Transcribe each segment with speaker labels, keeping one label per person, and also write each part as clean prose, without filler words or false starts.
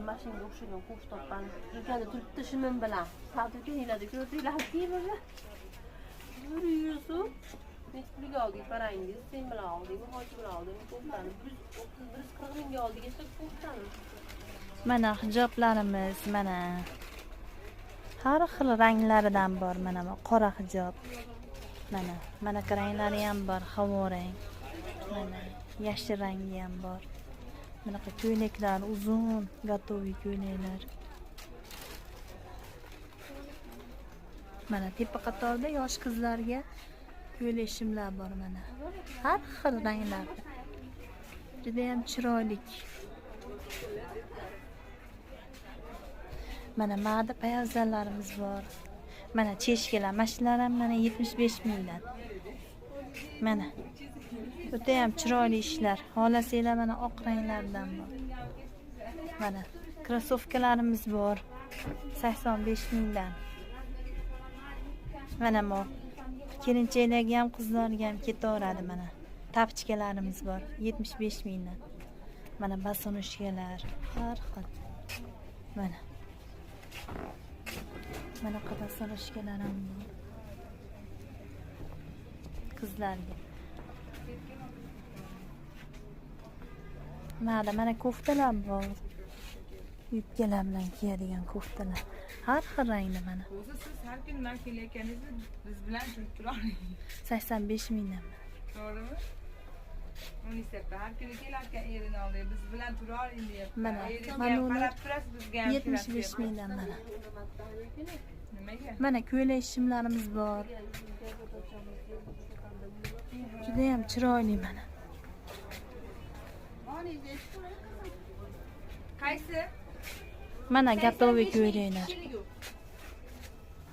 Speaker 1: Mashinga o'xshagan kofta topgan. Do'konda turibdi shimim bilan. Sotib ko'rdinglar kiyimini. 100 so'm. Necha pulga oldik parangiz? Sen bilan oldingmi, hoji bilan oldingmi koftani? 130, 140 mingga oldik esa koftani.
Speaker 2: Mana hijoblarimiz, mana har xil ranglaridan bor. Mana bu qora hijob. Mana mana ranglari ham bor, havo rang. Mana yashil rangi ham bor. Bunaqa ko'ylaklar, uzun, gotoviy ko'ylaklar. Mana tepa qatorda yosh qizlarga ko'ylak shimlar bor mana. Har xil ranglarda. Juda ham chiroyli. Mana ma'da poyabzallarimiz bor. Mana cheshkalar, mana shular ham mana 75 mingdan. Mana. O'ta ham chiroyli ishlar. Xohlasanglar mana oq ranglardan bor. Mana krossovkalarimiz bor. 85 mingdan. Mana bu kelinchaklarga ham, qizlarga ham ketaveradi mana. Tapchkalarimiz bor 75 mingdan. Mana basonushkalar har xil. Mana. Mana basonushkalar ham bor. Qizlarga. Mana mana koftalar bor. Yubkalar bilan kiyadigan koftalar. Har xil rangda mana.
Speaker 3: O'zi siz har kuni man kelayotganingizda biz bilan turib turavering.
Speaker 2: 85 mingdan.
Speaker 3: To'g'rimi? Munisa har kuni kelarkan erini oldiga biz bilan turavering deyapti.
Speaker 2: Mana,
Speaker 3: Eringizga
Speaker 2: mana
Speaker 3: ham
Speaker 2: ular
Speaker 3: qarab turasiz, bizga ham
Speaker 2: 75 mingdan mana.
Speaker 3: Nimaga?
Speaker 2: Mana ko'ylak shimlarimiz bor. Juda ham chiroyli mana.
Speaker 3: Qaysi?
Speaker 2: Mana gotoviy ko'ylaklar.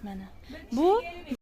Speaker 2: Mana. Bu